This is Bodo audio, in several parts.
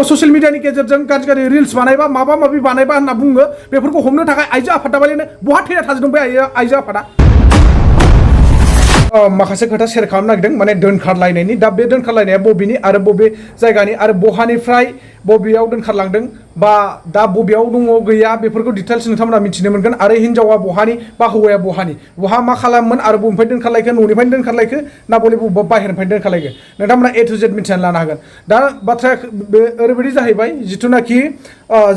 ससियेल मिडियानि गेजेरजों गाज्रि रिल्स बानायबा माबा माबि बानायबा होनना बुङो बेफोरखौ हमनो थाखाय आइजो आफादा बालिनो बहा थैना थाजोबदों बे आइजो आफादा माखासे खोथा शेयार खालामनो नागिरदों माने दोनखारलायनायनि दा बे दोनखारलायनाया बबेनि आरो बबे जायगानि आरो बहानिफ्राय बबेयाव दोनखारलांदों बा दा बबेयाव दङ गैया बेफोरखौ डिटेल्स नोंथांमोना मिथिनो मोनगोन आरो हिनजावा बहानि बा हौवाया बहानि बहा मा खालामोन आरो बबेनिफ्राय दोनखारलायखो न'निफ्रायनो दोनखारलायखो ना बले बबेबा बाहेरनिफ्राय दोनखारलायखो नोंथांमोना ए टु जेड मिथिनानै लानो हागोन दा बाथ्राया ओरैबायदि जाहैबाय जिथुनाखि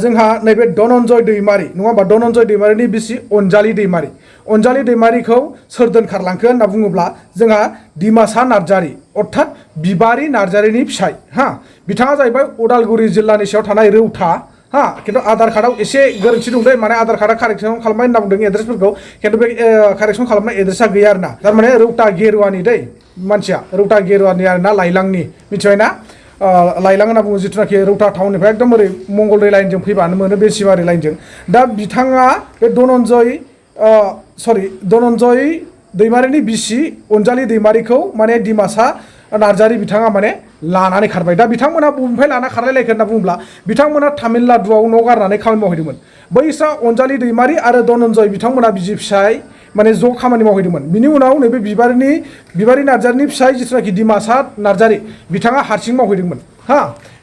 जोंहा नैबे धनन्जय दैमारि नङा होमबा धनन्जय दैमारिनि बिसि अनजालि दैमारिखौ सोर दोनखारलांखो होनना बुङोब्ला जोंहा डिमासा नार्जारि अर्थात बिबारि नार्जारिनि फिसाय हा बिथाङा जाहैबाय उदालगुरि जिल्लानि सायाव थानाय रौता हा खिन्थु आधार कार्डआव एसे गोरोन्थि दं दै माने आधार कार्डआ कारेक्सन खालामनाय होनना बुंदों एड्रेसफोरखौ खिन्थु बे कारेक्सन खालामनाय एड्रेसा गैया आरोना थारमाने रौता गेरुवानि दै मानसिया रौता गेरुवानि आरोना लाइलांनि मिथिबायना लाइलां होनना बुङो जिथुनाखि रौता टाउननिफ्राय एकदम ओरै मंगलदै लाइनजों फैबानो मोनो बेसिबारि लाइनजों दा बिथाङा बे धनन्जय दैमारिनि बिसि अनजालि दैमारिखौ माने डिमासा नार्जारि बिथाङा माने लानानै खारबाय दा बिथांमोना बबेनिफ्राय लाना खारलायलायखो होनना बुङोब्ला बिथांमोना तामिलनाडुआव न' गारनानै खामानि मावहैदोंमोन बैसा अनजालि दैमारि आरो धनन्जय बिथांमोना बिसि फिसाय माने ज' खामानि मावहैदोंमोन बिनि उनाव नैबे बिबारि नार्जारिनि फिसाय जिथुनाखि डिमासा नार्जारि बिथाङा हारसिं मावहैदोंमोन हा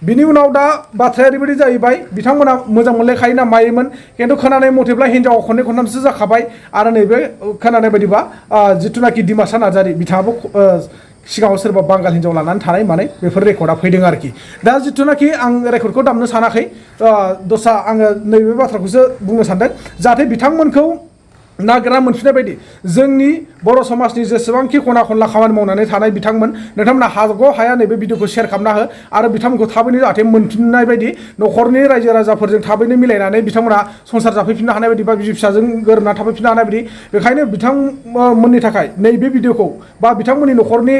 बिनि उनाव दा बाथ्राया ओरैबायदि जाहैबाय बिथांमोना मोजां मोनलायखायो ना मायोमोन खिन्थु खोनानाय मथेब्ला हिनजावा खननै खनथामसो जाखाबाय आरो नैबे खोनानाय बायदिबा जिथुनाखि डिमासा नार्जारि बिथाङाबो सिगाङाव सोरबा बांगाल हिनजाव लानानै थानाय मानाय बेफोर रेकर्डआ फैदों आरोखि दा जिथुनाखि आं रेकर्डखौ दामनो सानाखै दस्रा आङो नैबे बाथ्राखौसो बुंनो सानदों जाहाथे बिथांमोनखौ नागिरना मोनफिननाय बायदि जोंनि बर' समाजनि जेसेबांखि खना खनला खामानि मावनानै थानाय बिथांमोन नोंथांमोना हागौ हाया नैबे भिडिअखौ शेयार खालामना हो आरो बिथांमोनखौ थाबैनो जाहाथे मोनफिननाय बायदि न'खरनि रायजो राजाफोरजों थाबैनो मिलायनानै बिथांमोना संसार जाफैफिननो हानाय बायदि बा बिसि फिसाजों गोरोबना थाफैफिननो हानाय बायदि बेखायनो बिथांमोननि थाखाय नैबे भिडिअखौ बा बिथांमोननि न'खरनि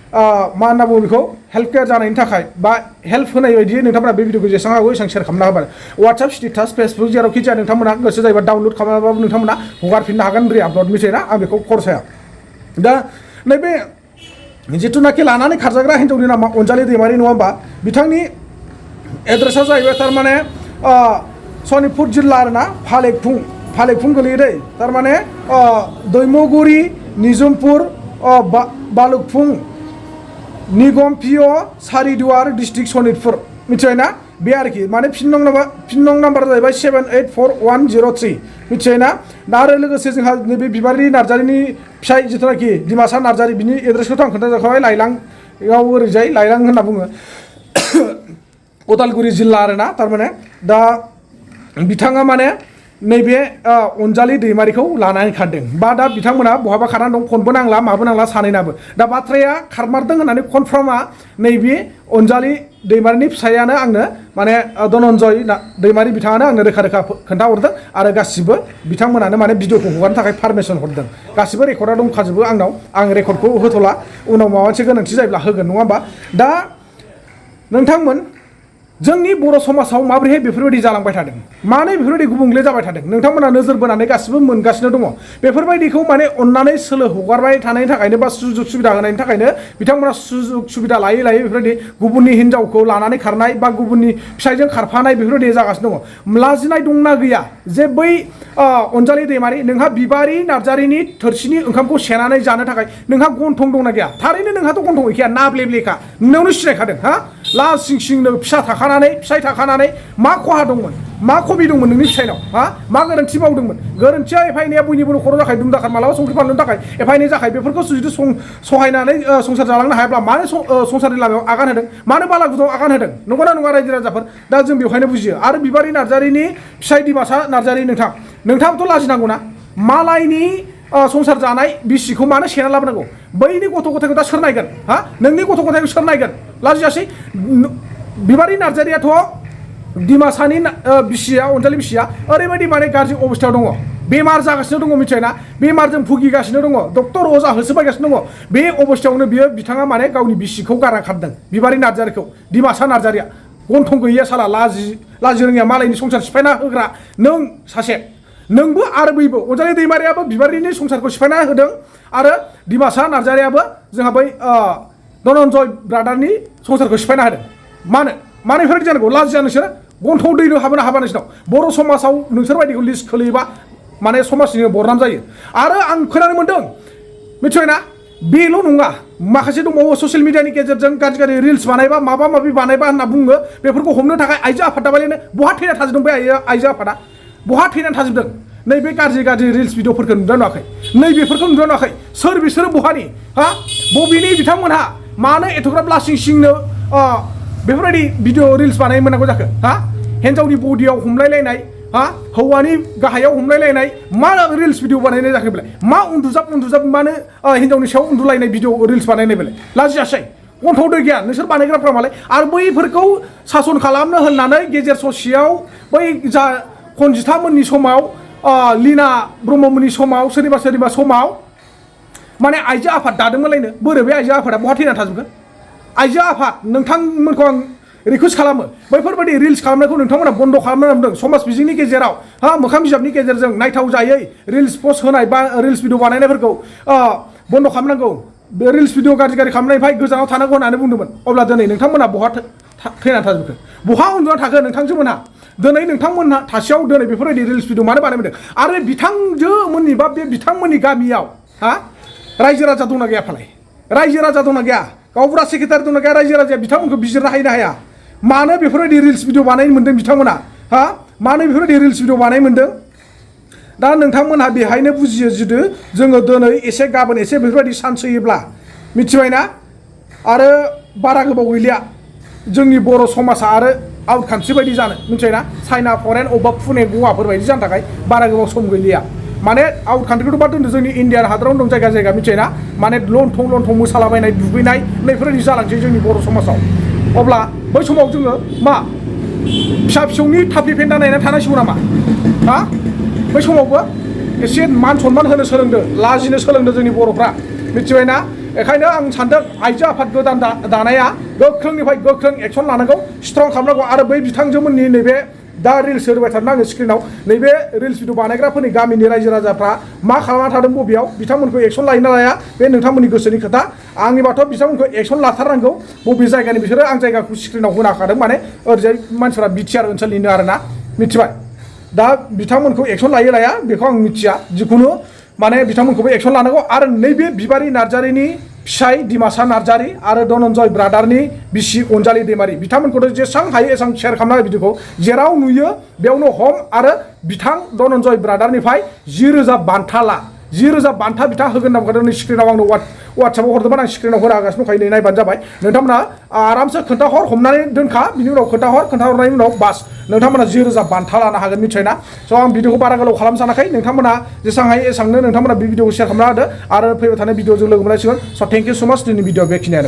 मा होनना बुङो बेखौ हेल्प केयार जानायनि थाखाय बा हेल्प होनाय बायदि नोंथांमोना बे भिडिअखौ जेसेबां हागौ एसेबां शेयार खालामना होबाय वाट्सएप स्टेटास फेसबुक जेरावखि जाया नोंथांमोना गोसो जायोबा डाउनलड खालामनाबाबो नोंथांमोना हगारफिननो हागोन रि आपल'ड मिथियोना आं बेखौ खरसाया दा नैबे जिथुनाखि लानानै खारजाग्रा हिन्जावनि नामा अनजालि दैमारि नङा होमबा बिथांनि एड्रेसा जाहैबाय थारमाने सनितपुर जिल्ला आरोना फालेकफुं गोलैयो दै थारमाने दैमुगुरि निजुमपुर बालुकफुं निगम पिअ सारिदुवार डिस्ट्रिक्ट सनितपुर मिथिबाय ना बे आरोखि माने पिन नं नाम्बार जाहैबाय 784103 मिथिबाय ना आरो लोगोसे जोंहा नैबे बिबारि नार्जारिनि फिसाय जिथुनाखि डिमासा नार्जारि बिनि एड्रेसखौथ' आं खोन्थाजाखाबाय लाइलांआव ओरैजाय लाइलां होनना बुङो उदालगुरि जिल्ला आरोना थारमाने दा बिथाङा माने नैबे अनजालि दैमारिखौ लानानै खारदों बा दा बिथांमोना बहाबा खारनानै दं फनबो नांला माबो नांला सानैनाबो दा बाथ्राया खारमारदों होननानै कनफार्मा नैबे अनजालि दैमारिनि फिसायानो आंनो माने धनन्जय दैमारि बिथाङानो आंनो रोखा खोन्थाहरदों आरो गासिबो बिथांमोनानो माने भिडिअखौ हगारनो थाखाय पारमिसन हरदों गासिबो रेकर्डआ दंखाजोबो आंनाव आं रेकर्डखौ होथ'ला उनाव माबा मोनसे गोनांथि जायोब्ला होगोन नङा होमबा दा नोंथांमोन जोंनि बर' समाजाव माबोरैहाय बेफोरबायदि जालांबाय थादों मानो बेफोरबायदि गुबुंले जाबाय थादों नोंथांमोना नोजोर बोनानै गासिबो मोनगासिनो दङ बेफोरबायदिखौ माने अननानै सोलो हगारबाय थानायनि थाखायनो बा सुजुग सुबिदा होनायनि थाखायनो बिथांमोना सुजुग सुबिदा लायै बेफोरबायदि गुबुननि हिनजावखौ लानानै खारनाय बा गुबुननि फिसायजों खारफानाय बेफोरबायदि जागासिनो दङ लाजिनाय दंना गैया जे बै अनजालि दैमारि नोंहा बिबारि नार्जारिनि थोरसिनि ओंखामखौ सेनानै जानो थाखाय नोंहा गन्थं दंना गैया थारैनो नोंहाथ' गन्थं गैखाया नाब्लेब्लेखा नोंनावनो सिनायखादों हा लाज सिंनो फिसाय थाखानानै मा खहा दंमोन मा खबि दंमोन नोंनि फिसायनाव हा मा गोरोन्थि मावदोंमोन गोरोन्थिया एफा एनैया बयनिबो न'खराव जाखाय दुमदाखार मालाबा संख्रि फानलुनि थाखाय एफा एनै जाखाय बेफोरखौ जुदि सहायनानै संसार जालांनो हायाब्ला मानो संसारनि लामायाव आगान होदों मानो बालागुदुआव आगान होदों नंगौना नङा रायजो राजाफोर दा जों बेवहायनो बुजियो आरो बिबारि नार्जारिनि फिसाय डिमासा नार्जारि नोंथाङाबोथ' लाजिनांगौना मालायनि संसार जानाय बिसिखौ मानो सेना लाबोनांगौ बैनि गथ' गथायखौ दा सोर नायगोन हा नोंनि गथ' गथायखौ सोर नायगोन लाजियासै बिबारि नार्जारियाथ' डिमासानि बिसिया अनजालि बिसिया ओरैबायदि माने गाज्रि अबस्थायाव दङ बेमार जागासिनो दङ मिथिबायना बेमारजों भुगिगासिनो दङ डक्टर अजा होसोबायगासिनो दङ बे अबस्थायावनो बिथाङा माने गावनि बिसिखौ गारना खारदों बिबारि नार्जारिखौ डिमासा नार्जारिया गन्थं गैया साला लाजि रोङिया मालायनि संसार सिफायना होग्रा नों सासे नोंबो आरो बैबो अनजालि दैमारियाबो बिबारिनि संसारखौ सिफायना होदों आरो डिमासा नार्जारियाबो जोंहा बै धनन्जय ब्रादारनि संसारखौ सिफायना होदों मानो बेफोरबायदि जानांगौ लाजिया नोंसोरो गन्थं दैनो हाबोना हाबा नोंसिनाव बर' समाजाव नोंसोर बायदिखौ लिस्ट खोलैयोबा माने समाजनि बरनाम जायो आरो आं खोनानो मोन्दों मिथिबाय ना बेल' नङा माखासे दंबावो ससियेल मिडियानि गेजेरजों गाज्रि गाज्रि रिल्स बानायबा माबा माबि बानायबा होनना बुङो बेफोरखौ हमनो थाखाय आइजो आफाद दाबायनो बहा थैना थाजोबदों बे आइजो आफादा बहा थैनानै थाजोबदों नैबे गाज्रि गाज्रि रिल्स भिडिअफोरखौ नुदों नुवाखै नैबेफोरखौ नुदों नुवाखै सोर बिसोरो बहानि हा बबेनि बिथांमोनहा मानो एथ'ग्राब लासिं सिंनो बेफोरबायदि भिडिअ रिल्स बानाय मोननांगौ जाखो हा हिन्जावनि बडियाव हमलायलायनाय हा हौवानि गाहायाव हमलायलायनाय मा रिल्स भिडिअ बानायनाय जाखो बेलाय मा उन्दुजाब मानो हिन्जावनि सायाव उन्दुलायनाय भिडिअ रिल्स बानायनाय बेलाय लाजियासै गन्थं दै गैया नोंसोर बानायग्राफ्रा मालाय आरो बैफोरखौ सासन खालामनो होननानै गेजेर ससेयाव बै जा खनजिथामोननि समाव लीना ब्रह्ममोननि समाव सोरनिबा समाव माने आइजो आफाद दादोंमोनलायनो बोरै बे आइजो आफादा बहा थैना थाजोबगोन आइजो आफाद नोंथांमोनखौ आं रिकुवेस्ट खालामो बैफोरबायदि रिल्स खालामनायखौ नोंथांमोना बन्द' खालामनो नांदों समाज बिजोंनि गेजेराव मोखां बिजाबनि गेजेरजों नायथाव जायै रिल्स पस्ट होनाय बा रिल्स भिडिअ बानायनायफोरखौ बन्द' खालामनांगौ बे रिल्स भिडिअ गाज्रि खालामनायनिफ्राय गोजानाव थानांगौ होननानै बुंदोंमोन अब्ला दिनै नोंथांमोना बहा थैना थाजोबखो बहा उन्दुना थाखो नोंथांजोमोनहा दिनै नोंथांमोनहा थासेयाव दिनै बेफोरबायदि रिल्स भिडिअ मानो बानायमोनदों आरो बिथांजोमोननि बा बे बिथांमोननि गामियाव रायजो राजा दंना गैया फालाय रायजो राजा दंना गैया गावबुरा सेक्रेटारि दंना गैया रायजो राजाया बिथांमोनखौ बिजिरनो हाया मानो बेफोरबायदि रिल्स भिडिअ बानायनो मोन्दों बिथांमोना मानो बेफोरबायदि रिल्स भिडिअ बानायनो मोन्दों दा नोंथांमोनहा बेहायनो बुजियो जुदि जोङो दिनै एसे गाबोन एसे बेफोरबायदि सान्स होयोब्ला मिथिबायना आरो बारा गोबाव गैलिया जोंनि बर' समाजा आरो आउट कान्ट्रि बायदि जानो मिथिबायना चाइना फरेन अबेबा पुने गवाफोर बायदि जानो थाखाय बारा गोबाव सम गैलिया माने आउट कान्ट्रिखौथ' बाद दोनदो जोंनि इण्डियान हादरावनो दं जायगा मिथिबायना माने लन्थं मोसालाबायनाय दुगैनाय नैफोरबायदि जालांसै जोंनि बर' समाजाव अब्ला बै समाव जोङो मा फिसा फिसौनि थाफ्लि फेन्दा नायनानै थानांसिगौ नामा बै समावबो एसे मान सनमान होनो सोलोंदो लाजिनो सोलोंदो जोंनि बर'फ्रा मिथिबायना बेखायनो आं सानदों आइजो आफाद गोदान दानाया गोख्रोंनिफ्राय गोख्रों एक्सन लानांगौ स्ट्रं खालामनांगौ आरो बै बिथांजोमोननि नैबे दा रिल्स होबाय थानो नाङो स्क्रिनाव नैबे रिल्स भिडिअ बानायग्राफोरनि गामिनि रायजो राजाफ्रा मा खालामना थादों बबेयाव बिथांमोनखौ एक्सन लायोना लाया बे नोंथांमोननि गोसोनि खोथा आंनिबाथ' बिथांमोनखौ एक्सन लाथारनांगौ बबे जायगानि बिसोरो आं जायगाखौ स्क्रिनाव होनो हाखादों माने ओरैजाय मानसिफ्रा बिटिआर ओनसोलनिनो आरोना मिथिबाय दा बिथांमोनखौ एक्सन लायो लाया बेखौ आं मिथिया जिखुनु माने बिथांमोनखौबो एक्सन लानांगौ आरो नैबे बिबारि नार्जारिनि फिसाय दिमासा नार्जारि आरो धनन्जय ब्रादारनि बिसि अनजालि दैमारि बिथांमोनखौथ' जेसां हायो एसां शेयार खालामना भिडिअखौ जेराव नुयो बेयावनो हम आरो बिथां धनन्जय ब्रादारनिफ्राय 10,000 बान्था ला 10,000 बान्था बिथा होगोन होनना बुंदों स्क्रिनाव आंनो वाट्सएपआव हरदोंमोन आं स्क्रिनाव होगासिनो दंखायो नै नायबानो जाबाय नोंथांमोना आरामसे खोन्थाहर हमनानै दोनखा बिनि उनाव खोन्थाहरनायनि उनाव बास नोंथांमोना 10,000 बान्था लानो हागोन मिथिबायना स' आं भिडिअखौ बारा गोलाव खालामनो सानाखै नोंथांमोना जेसां हायो एसांनो नोंथांमोना बे भिडिअखौ शेयार खालामना होदो आरो फैबाय थानाय भिडिअजों लोगो मोनलायसिगोन स' थेंक इउ सो माच दिनै भिडिअ बेखिनियानो